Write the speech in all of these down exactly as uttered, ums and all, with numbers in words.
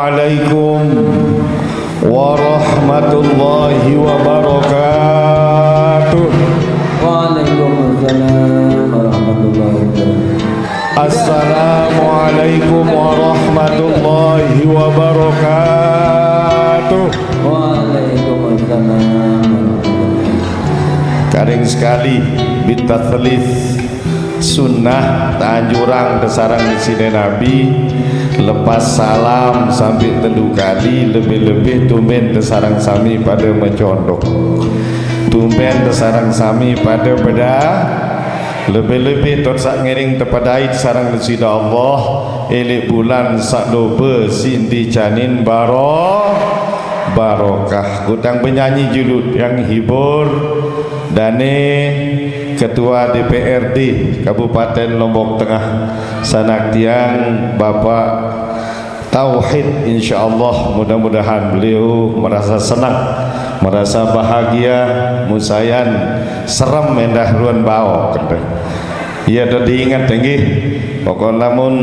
Assalamualaikum warahmatullahi wabarakatuh. Waalaikumsalam warahmatullahi wabarakatuh. Assalamualaikum warahmatullahi wabarakatuh. Waalaikumsalam. Karing sekali, bitatslits, sunnah, tanjurang, tasareng sine Nabi, lepas salam sampai telu kali, lebih-lebih tumben tasareng sami pada macondok. Tumben tasareng sami pada beda, lebih-lebih tot sak ngiring tepadai tasareng Sida Allah, elik bulan sak loba sindi canin baro, barokah. Kutang penyanyi julu yang hibur, dane Ketua D P R D Kabupaten Lombok Tengah, sanak tiang Bapak Tauhid, insyaallah mudah-mudahan beliau merasa senang, merasa bahagia, musayan serem endah ruan baok. Iya, dah diingat nggih. Pokok lamun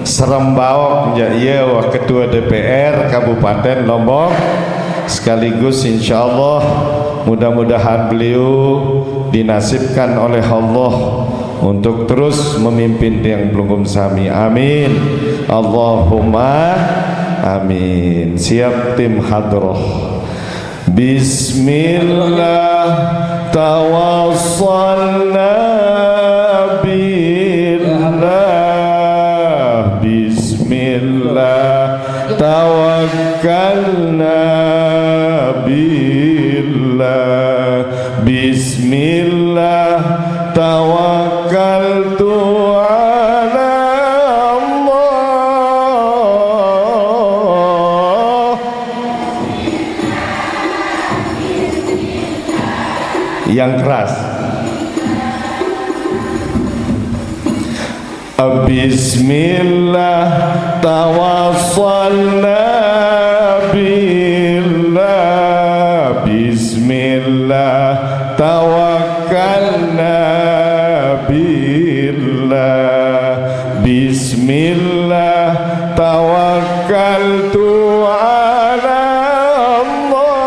serem baok, ya iya, wah, Ketua D P R Kabupaten Lombok, sekaligus insyaallah mudah-mudahan beliau dinasibkan oleh Allah untuk terus memimpin tiang pelungguh sami. Amin. Allahumma amin. Siap tim hadroh. Bismillah, tawassalna billah. Bismillah, tawakkalna billah. Bismillah, tawakkaltu ala Allah. Yang keras. Bismillah, tawassalna billah. Bismillah, tawakkalna billah. Bismillah, tawakkaltu ala Allah.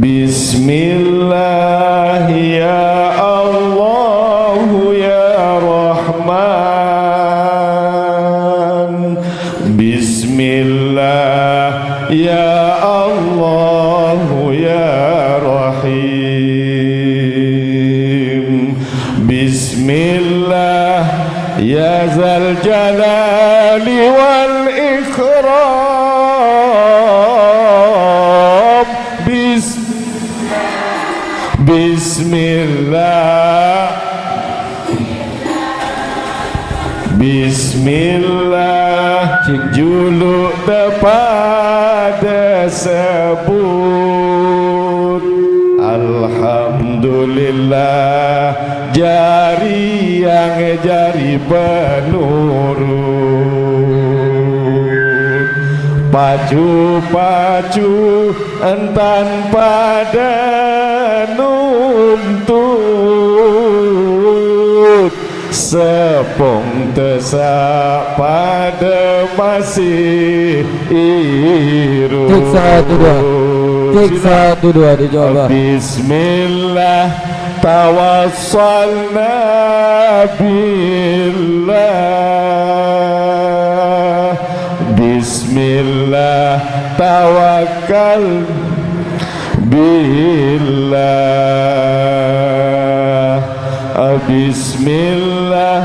Bismillah ya Allah ya Rahman. Bismillah ya Allah ya Rahim. Bismillah ya Zal Jalali wal Ikram. Bis-, Bismillah. Bismillah. Cik. Juluk tepada sebut. Alhamdulillah. Jari yang jari penurut. Pacu-pacu entan pada nuntut, sepung tesak pada masih irut. Tik satu, dua. Tik satu, dua, dicoba. Bismillah, tawassalna billah. Bismillah, tawakkal billah. Bismillah,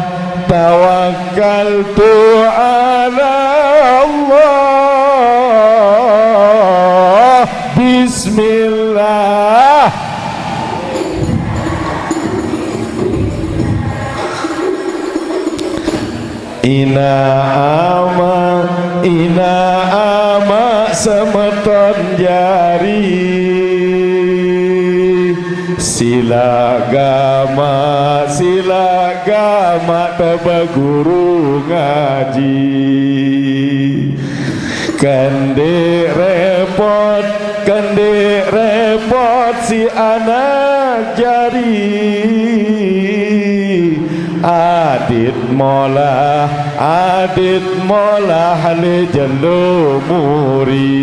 tawakkaltu ala Allah. Bismillah. Ina ama, ina ama semeton jari, sila gama, sila gama tebeguru ngaji. Kendi repot Kendek repot si anak jari, adit molah, adit molah le jelo muri.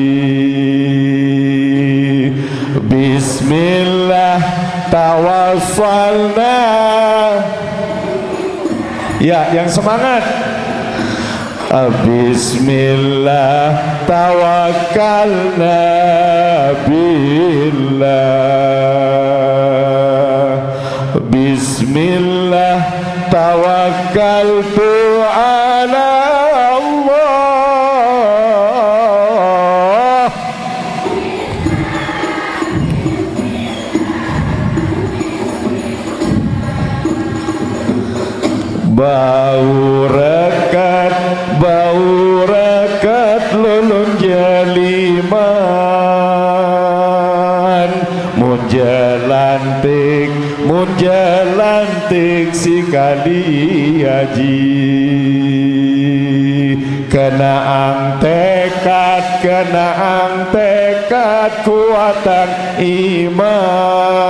Bismillah tawassalna. Ya, yang semangat. Bismillah tawakkalna billah. Bismillah tawakkaltu ala Allah. Bau reket, bau reket lulun jeliman. Mun jelantik, mun jelantik sikali aji. Kenaang tekad, kenaang tekad kuatang iman.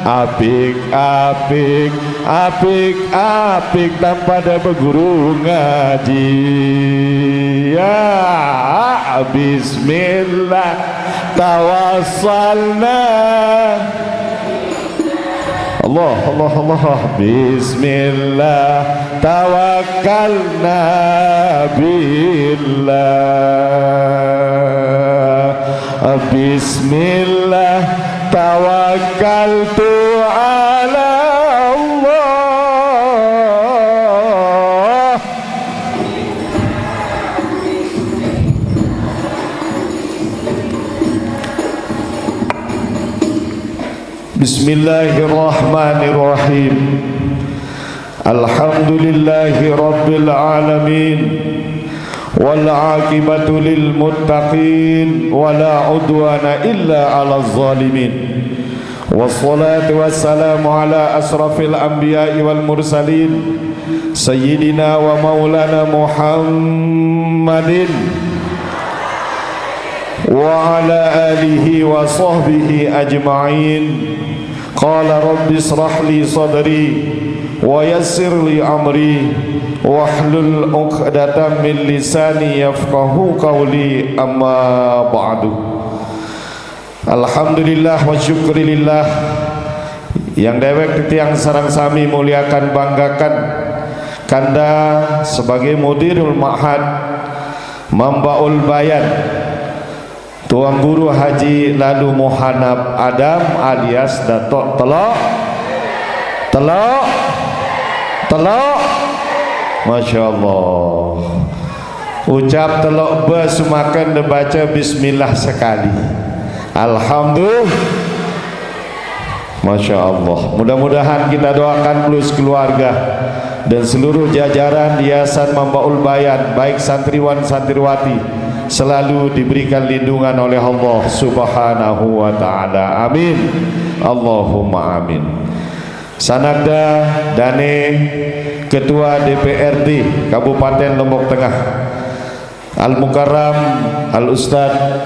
Apik, apik, apik, apik, tan pada beguru ngaji. Ya, bismillah tawassalna. Allah, Allah, Allah. Bismillah tawakkalna billah. Bismillah tawakkaltu ala Allah. Bismillahirrahmanirrahim. Alhamdulillahi rabbil alamin. Wal aqibatu lil muttaqin, wala udwana illa alaz zalimin. Wassalatu wassalamu ala asrafil anbiya'i wal mursalin, sayyidina wa maulana Muhammadin wa ala alihi wa sahbihi ajma'in. Qala rabbi israh li sadri wa yassir li amri wahlul uqdatam min lisani yafqahu qawli, amma ba'du. Alhamdulillah wa syukrilillah. Yang dewek titiang sareng sami muliakan, banggakan, kanda sebagai mudirul ma'had Mambaul Bayan, Tuan Guru Haji Lalu Muhanab Adam alias Datuk Telok. Telok. Telok. Masya Allah. Ucap telok be sumaken dibaca bismillah sekali. Alhamdulillah. Masya Allah. Mudah-mudahan kita doakan plus keluarga dan seluruh jajaran Yayasan Mambaul Bayan, baik santriwan santriwati, selalu diberikan lindungan oleh Allah Subhanahu wa Ta'ala. Amin. Allahumma amin. Sanakda dane Ketua D P R D Kabupaten Lombok Tengah, Al Mukarram, Al Ustad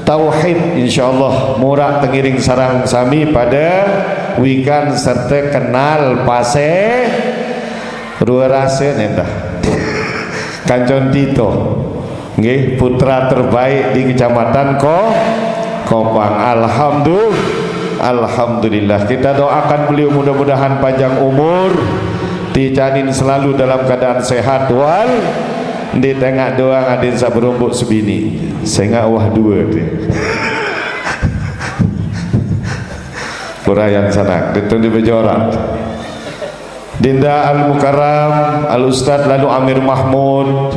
Tauhid, insyaallah murak tengiring sareng sami pada wikan serta kenal pase rua rasa nendah. Kancon Tito. Nggih, putra terbaik di Kecamatan Ko-, Kopang. Alhamdulillah. Alhamdulillah. Kita doakan beliau mudah-mudahan panjang umur, dijanin selalu dalam keadaan sehat wal. Di tengah doang adin saberumbuk sebini. Sengak wah dua tu. Purayan sanak, ditu di Bejorak. Dinda Al Mukarram, Al Ustad Lalu Amir Mahmud,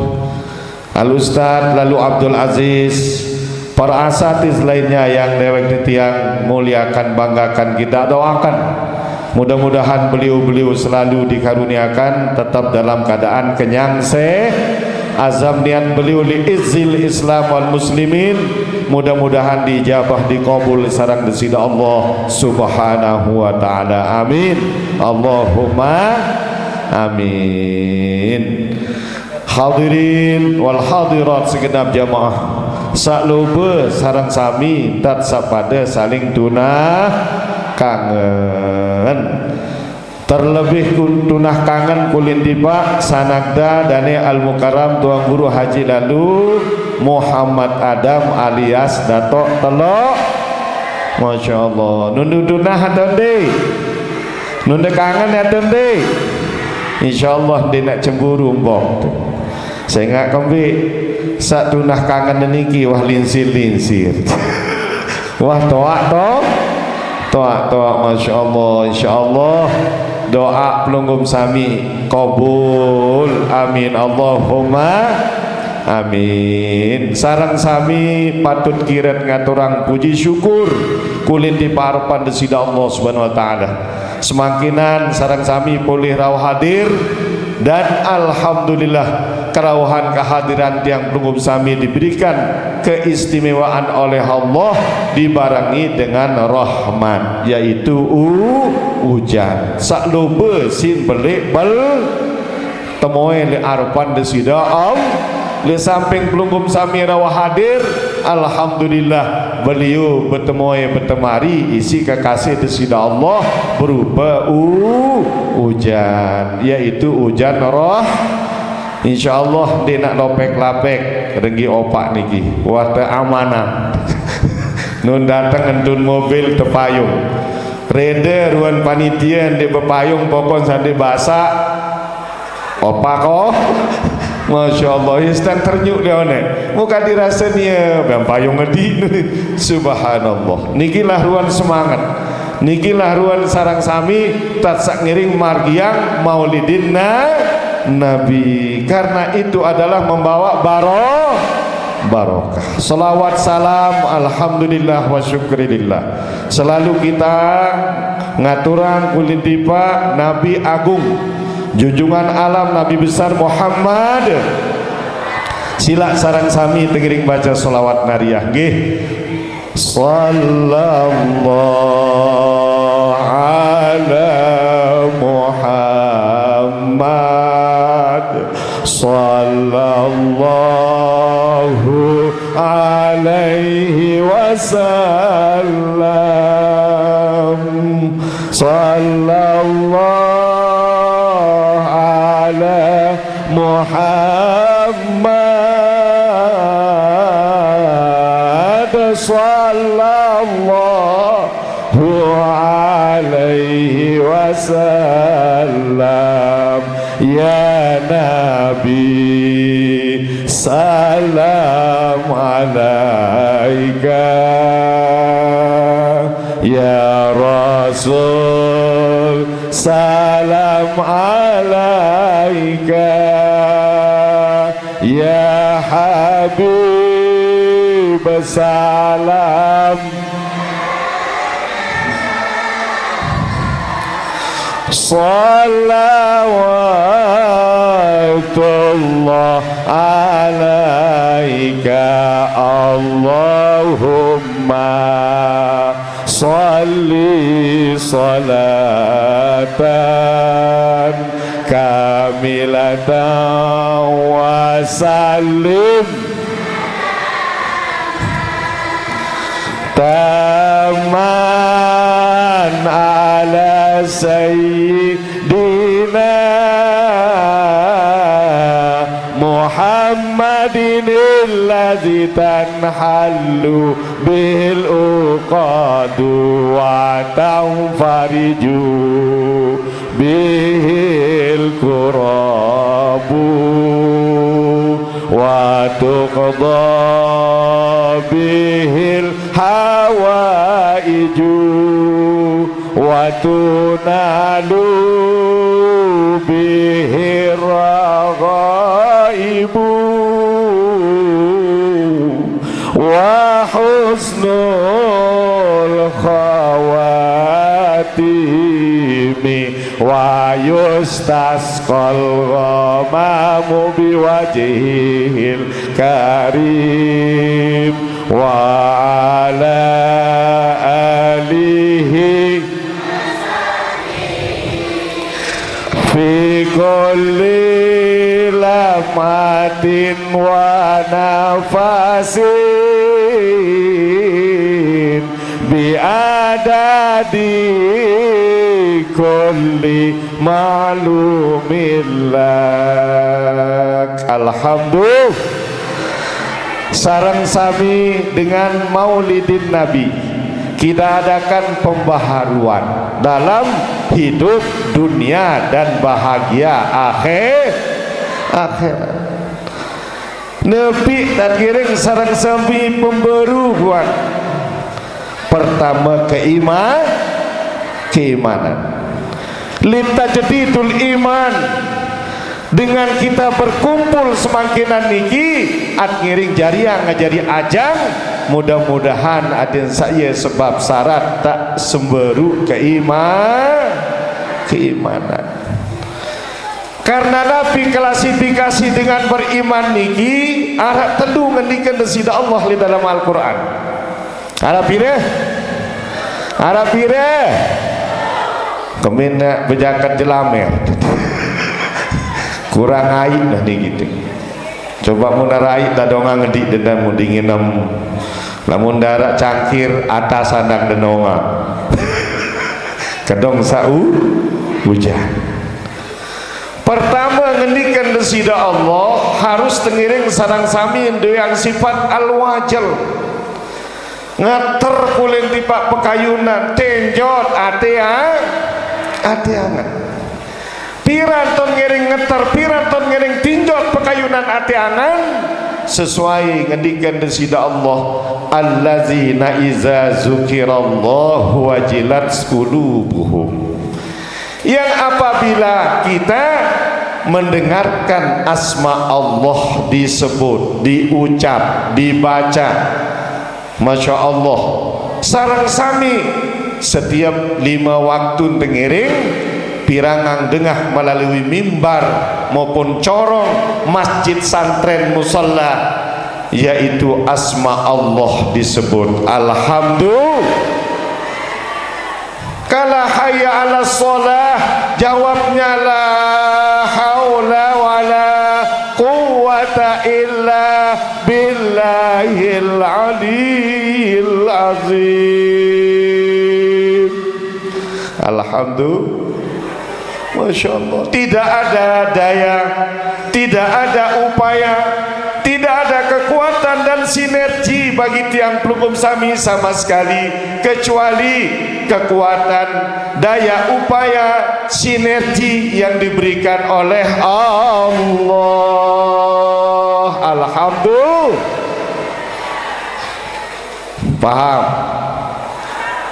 Al Ustad Lalu Abdul Aziz, para asatiz lainnya yang dewek titiang muliakan, banggakan, kita doakan. Mudah-mudahan beliau-beliau selalu dikaruniakan tetap dalam keadaan kenyang se-, azam niat beliau li izzil Islam wal muslimin. Mudah-mudahan diijabah, dikabul sareng Desida Allah Subhanahu wa Ta'ala. Amin. Allahumma amin. Hadirin wal hadirat segenap jamaah. Saloba sareng sami tat sapada saling tunah kangen. Terlebih kun-, tunah kangen kulin tipak sanagda Dane Al Mukarram Tuan Guru Haji Lalu Muhammad Adam alias Datok Telok. Masya Allah. Nunde tunah atau ndi? Nunde kangen atau ndi? Insya Allah ndi nak cemburu mbok. Sengak kembe sak tunah kangen niki wah linsir-linsir. Wah toak to. Toak-toak, Masya Allah, Insya Allah. Doa pelungguh sami kabul. Amin. Allahumma amin. Sareng sami patut kiret ngaturang puji syukur kulin di parepan Desida Allah Subhanahu wa Ta'ala. Semakinan sareng sami polih rauh hadir, dan alhamdulillah, kerauhan kehadiran tiang pelungguh sami diberikan keistimewaan oleh Allah, dibarengi dengan rahmat, yaitu u-, ujan. Saloba sin belik bel temoe le arepan Desida Allah. Le samping pelungguh sami rauh hadir, alhamdulillah, beliau betemoe betemari isi kekasih Desida Allah berupa u-, ujan, yaitu ujan roh. Insya Allah ndi nak lopek-lapek renggi opak niki. Wah te amanah. Nun dateng entun mobil tepayung. Rede ruan panitia ndi bepayung pokon sandi basak. Opak oh. Masya Allah, instan ternyuk dia one. Muka dirasa nia, bang payung ngedi. Subhanallah. Nikilah ruan semangat. Nikilah ruan sarang sami tatsak ngiring margiang maulidin na-, Nabi. Karena itu adalah membawa baro-, barokah. Salawat salam, alhamdulillah wa syukrilillah. Selalu kita ngaturang kulin tipak Nabi Agung, junjungan alam Nabi besar Muhammad. Sila sarang sami tengiring baca salawat nariah, nggih. Sallallahu ala Muhammad. Sallallahu alaihi wasallam. Sallallahu ala Muhammad. Sallallahu alaihi wasallam. Ya Nabi, salam alaika. Ya Rasul, salam alaika. Ya Habib, salam. Salawatullah alaika, Allahumma salli salatan kamilatan wa sallim taman ala sayyidina Muhammadin alladzi tanhallu bihil uqadu wa tanfariju bihil kurabu wa tuqda bihil hawaiju wa tunalu bihir raghaibu wa husnul khawatimi wa yustasqal ghamamu biwajhihil karim wa ala alihi Bi kulli lamatin wa nafasin, bi adadi kulli ma'lumillah. Alhamdulillah. Sareng sami dengan Maulidin Nabi, kita adakan pembaharuan dalam hidup dunia dan bahagia akhir akhirat. Nepi ta ngiring sareng sami pembaruan. Pertama, keima-, keimanan. Litajdidul iman. Dengan kita berkumpul semangkinan niki, at ngiring jariang ngajari ajang, mudah-mudahan adin saya sebab syarat tak semberu keima-, keimanan. Karena Nabi klasifikasi dengan beriman niki, arep telu ngendikan Sida Allah di dalam Al-Quran. Arep pire? Arep pire? Kemin nak bejakat jelamer. Kurang aib lah ni gitu. Coba mun aib, dadonga ngedi dendam mun dinginem. Lamun darak cangkir, atas sandang denonga. Kedong sau hujan. Pertama, ngendikan Sida Allah harus tengiring sareng sami nduwe sifat al-wajal. Ngeter kulin tipak pekayunan, tenjot ate a-, ate angen. Piranton ngiring ngeter, piranton ngiring tinjot pekayunan ate angen, sesuai ngendikan Sida Allah, "Allazina iza zukirallahu wajilat qulubuhum." Yang apabila kita mendengarkan asma Allah disebut, diucap, dibaca, Masya Allah, sareng sami setiap lima waktu tengiring pirangang dengah melalui mimbar maupun corong masjid santren musalla, yaitu asma Allah disebut. Alhamdulillah. Kala hayya ala sholah, jawabnya la haula wala quwwata illa billahil aliyil azim. Alhamdulillah. Masya Allah. Tidak ada daya, tidak ada upaya, tidak ada kekuatan dan sinergi bagi tiang pelungguh sami sama sekali, kecuali kekuatan, daya upaya, sinergi yang diberikan oleh Allah. Alhamdulillah. Paham?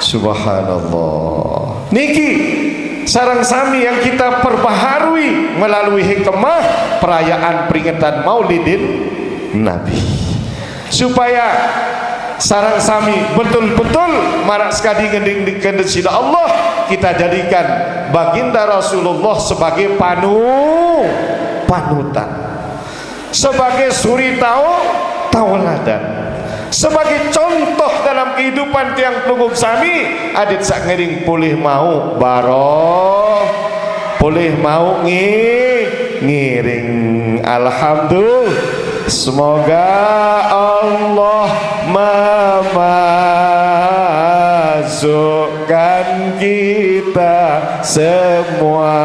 Subhanallah. Niki sareng sami yang kita perbaharui melalui hikmah perayaan peringatan Maulidin Nabi. Supaya sareng sami betul-betul marak sekali ngending-, ngending Sida Allah, kita jadikan Baginda Rasulullah sebagai panu-, panutan, sebagai suri tau-, tauladan, sebagai contoh dalam kehidupan tiang pelungguh sami, adit sak ngiring pulih mau baro, pulih mau ngi-, ngiring. Alhamdulillah. Semoga Allah memasukkan kita semua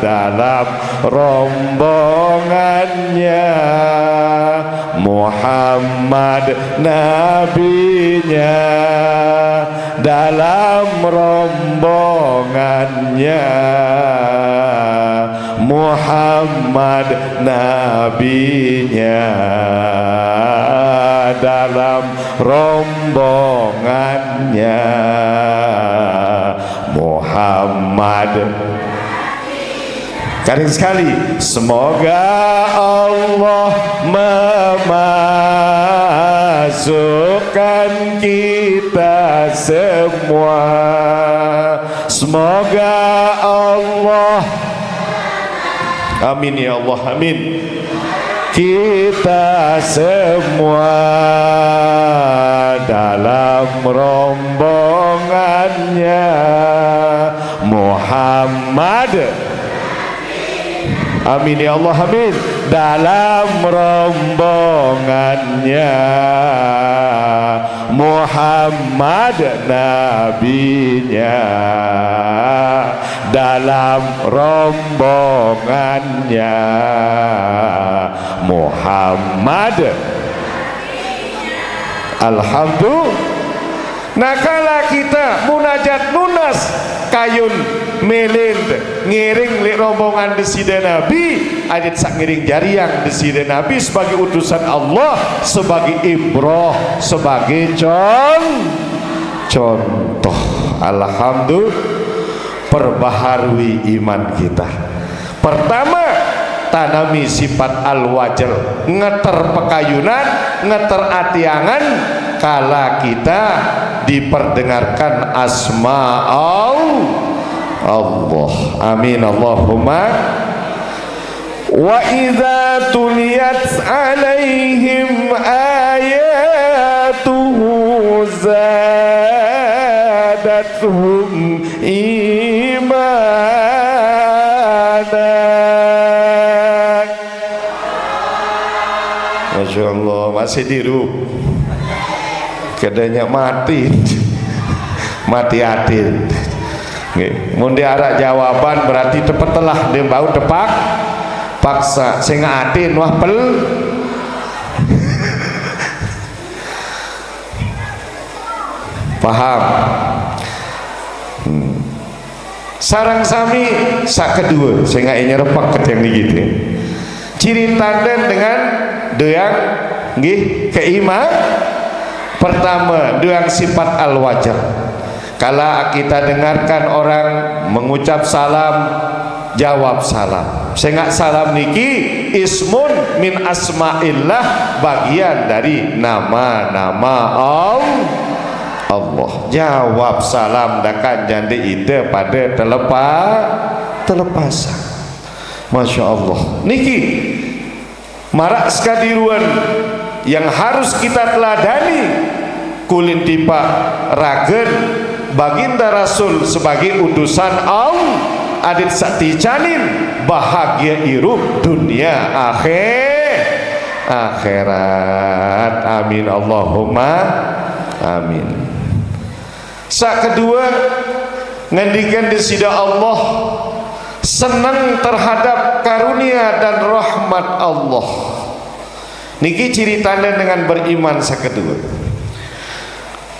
dalam rombongannya, Muhammad nabinya, dalam rombongannya, Muhammad nabinya, dalam rombongannya, Muhammad. Kali sekali, semoga Allah memasukkan kita semua. Semoga Allah, amin ya Allah, amin. Kita semua dalam rombongannya, Muhammad. Amin ya Allah, amin. Dalam rombongannya Muhammad nabinya, dalam rombongannya Muhammad. Alhamdulillah. Nah, kala kita munajat nunas kayun melind ngiring li rombongan Deside Nabi, adit sak ngiring jariang Deside Nabi sebagai utusan Allah, sebagai ibroh, sebagai con-, contoh. Alhamdulillah, perbaharui iman kita. Pertama, tanami sifat al-wajal, ngeter pekayunan, ngeter atiangan, kala kita diperdengarkan asma Al-, Allah. Amin, Allahumma. Wa idza tuliyat alaihim ayatuhu zadathum imana. Masya Allah, masih diru. Kedanya mati. Mati atin. Nggih, mun diarak jawaban berarti tepetelah, dia bau tepak paksa. Sing atin wah pel. Paham? Hmm. Sareng sami sak kedua, sing nggak nyerepek ke tiang niki, nggih. Ciri tanda dengan doyang, nggih, keima-, pertama, doyang sifat al-wajal. Kala kita dengarkan orang mengucap salam, jawab salam. Sing nggak salam niki ismun min asmaillah, bagian dari nama-nama Allah. Allah. Jawab salam dakan jandi ite pada telepa-, telepasa. Masya Allah. Niki marak sekadiruan yang harus kita teladani, kulin tipa ragen Baginda Rasul sebagai utusan Allah, adit sakti canin bahagia irup dunia akhir, akhirat. Amin Allahumma amin. Sak kedua, ngendikan Deside Allah senang terhadap karunia dan rahmat Allah. Niki ciri tanda dengan beriman sak kedua.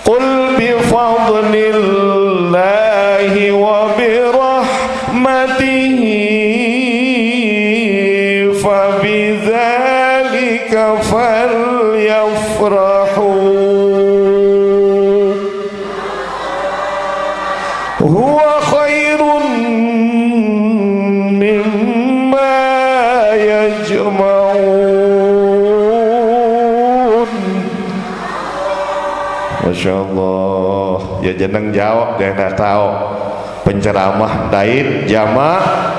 Qul bi fadlillahi wa bi rahmatihi fa bidzalika falyafrahu. Huwa khairun mimma yajma'un. Masya Allah. Ya jeneng jawab, dia nggak tahu. Penceramah dait jamaah.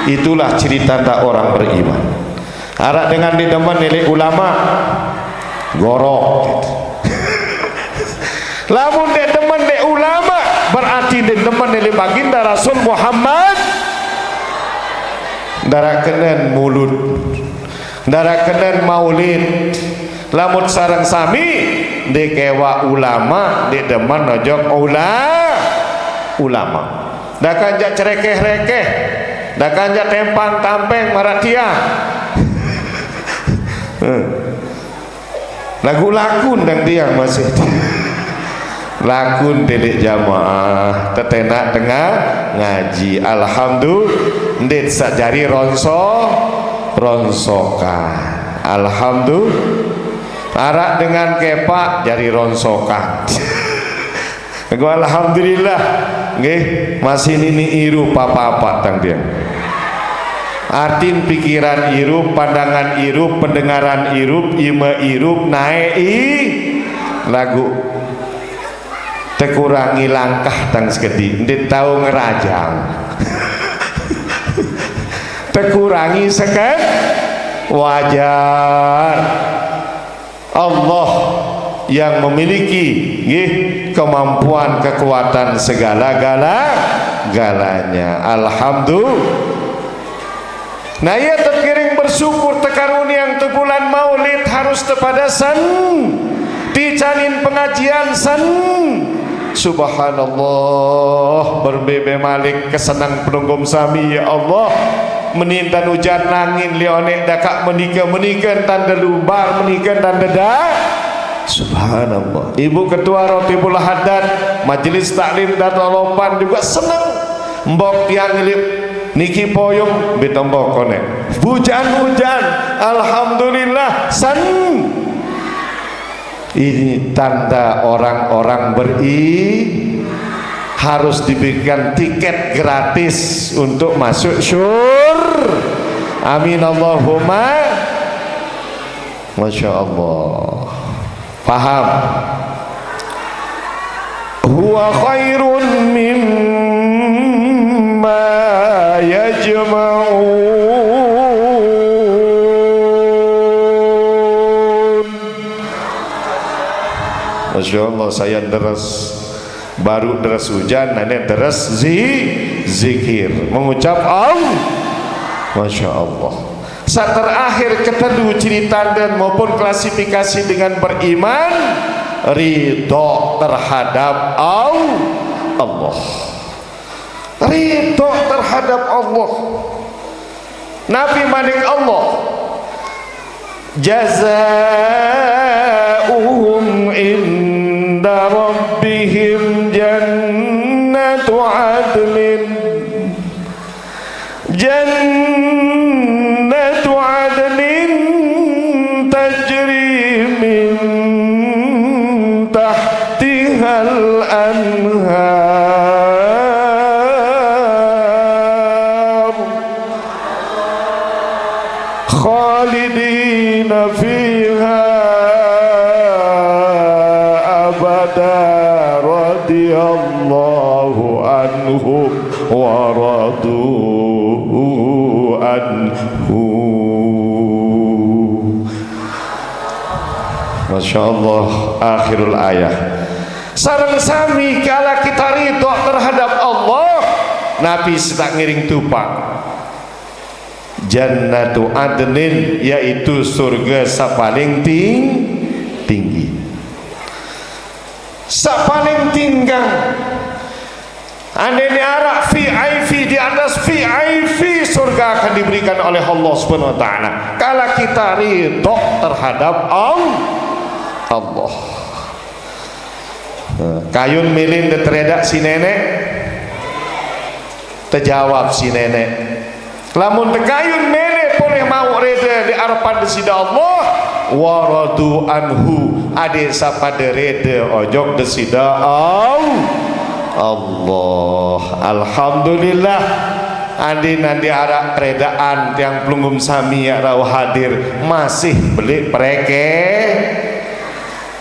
Itulah ciri tanda orang beriman. Arak dengan didemen nilai ulama, gorok. Lamun didemen nilai ulama, berarti didemen nilai Baginda Rasul Muhammad. Darakenen mulud, darakenen maulid. Lamun sareng sami dikewa ulama, didemen ojok ula-, ulama. Dakan jak cerekeh-rekeh, dakan jak tempang tampeng maratiah. Lagu lakun dang tiang masih. Lakun tilik jamaah, tetenak tengah ngaji. Alhamdulillah, ndit sak jari ronso, ronsokan. Alhamdulillah, arak dengan kepak jari ronsokan. Aku alhamdulillah, nggih, masih nini irup apa-apa tang tiang. Artin pikiran irup, pandangan irup, pendengaran irup, ime irup, naik i lagu. Tekurangi langkah tang sekedi, ndik tahu ngerajang. Tekurangi seket, wajar. Allah yang memiliki, nggih, kemampuan, kekuatan segala-gala. Segalanya. Alhamdulillah. Nah, ia terkiring bersyukur tekaruniang tu bulan Maulid harus tepada sen. Ticanin pengajian sen. Subhanallah, berbebe malik kesenang penunggum sami, ya Allah. Menintan hujan nangin lionek dakak menika-menika tanda lubar menika tanda dah. Subhanallah. Ibu Ketua Rotibul Haddad, Majelis Taklim Darul Lopan juga senang. Mbok tiang ngelip niki poyong beta mbok konek. Hujan-hujan, alhamdulillah, sen. Ini tanda orang-orang beri harus diberikan tiket gratis untuk masuk syur. Amin Allahumma. Masya Allah. Paham? Huwa khairun mimma yajma'un. Masya Allah, saya deres. Baru deres hujan, nenek deres zi, zikir. Mengucap Allah. Masya Allah. Saat terakhir ketelu cerita dan maupun klasifikasi dengan beriman, ridho terhadap Al-, Allah. Ridho terhadap Allah. Nabi manik Allah, jazauhum inda rabbihim jannatu adnin, jannatu adnin tajri min tahtihal anhar khalidina fiha abada radiyallahu anhum wa radu anhu. Masya Allah, akhirul ayah. Sareng sami kala kita ridho terhadap Allah, Nabi setak ngiring tupak. Jannatu adnin, yaitu surga sapaling ting-, tinggi. Sapaling tinggang. Andai ini arak V I P, di atas V I P surga akan diberikan oleh Allah Subhanahu wa Ta'ala. Kala kita ridho terhadap Al-, Allah. Nah, kayun milin de teredak si nenek, tejawab si nenek. Lamun tekayun mele polih mau reda di arepan Desida Allah, waradu anhu, ade sapada reda ojok Desida Al-, Allah. Alhamdulillah. Andi nandi arak peredaan tiang pelunggum sami yak rauh hadir masih belik pereke.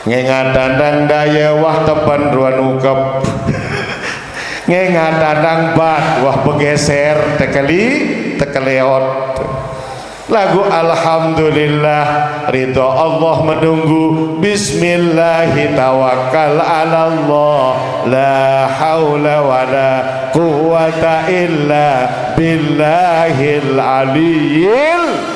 Ngengat dandang daya wah tepen ruan ukep. Ngengat dandang bat wah begeser tekeli, tekeleot. Lagu Alhamdulillah, ridho Allah menunggu. Bismillahi tawakkal ala Allah. La haula wala quwwata illa billahil aliyil.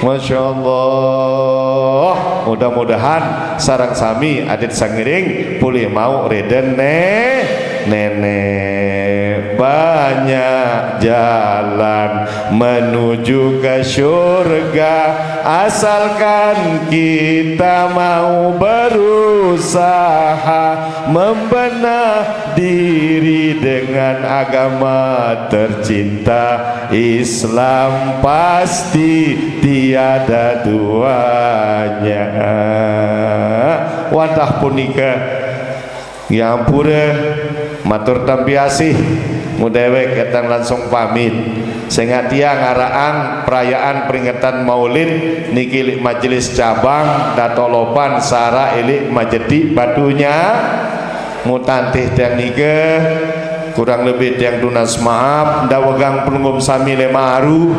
Masya Allah. Mudah-mudahan sarang sami adit sangiring pulih mau reden ne-, nenek. Banyak jalan menuju ke surga, asalkan kita mau berusaha membenah diri dengan agama tercinta Islam, pasti tiada duanya. Wadah punika, yang pura matur tampi asih, mudewek ketang langsung pamit. Sengatiang araang perayaan peringatan Maulid niki lik majelis cabang Dato Lopan sara ilik majeti batunya. Mutantih tiang nika, kurang lebih tiang tunas maaf. Nda wegang pelungguh sami lema aru,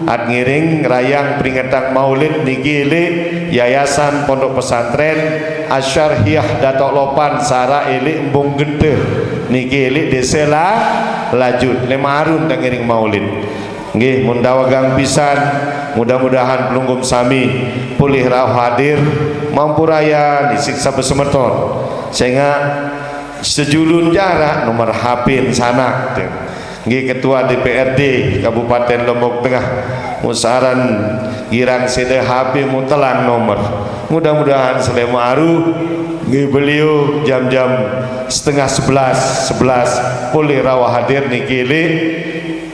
at ngiring rayang peringatan Maulid niki lik Yayasan Pondok Pesantren Asyarhiyah Datok Lopan, Sara Ilik Embung Genteh. Niki Ilik Desa La-, Lajut. Lema Arun tang ngiring maulid. Nggih, mun dawegang pisan, mudah-mudahan pelungguh sami pulih rauh hadir, mampu raya nisik sabe semeton. Sehingga sejulun jarak nomor H P sanak. Nggih, Ketua D P R D Kabupaten Lombok Tengah, musaran girang sida H P mutelang nomor. Mudah-mudahan selema aru, nggih, beliau jam-jam setengah sebelas, sebelas pulih rauh hadir niki Ilik.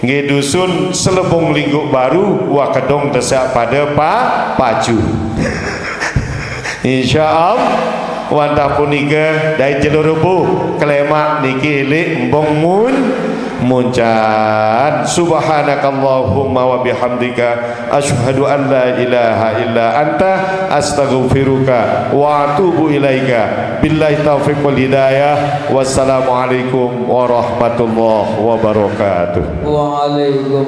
Nggih, dusun Selebung Lingguk Baru, Wakedong Tesak pada pa-, Paju. Insya Allah, wantah punika dari Jero Rebu, Klemak niki Ilik Embung Mun-, Muncan. Subhanakallahumma wa bihamdika, asyhadu an la ilaha illa anta, astaghfiruka wa atubu ilaika. Billahi taufiq wal hidayah. Wassalamualaikum warahmatullahi wabarakatuh. Waalaikumsalam.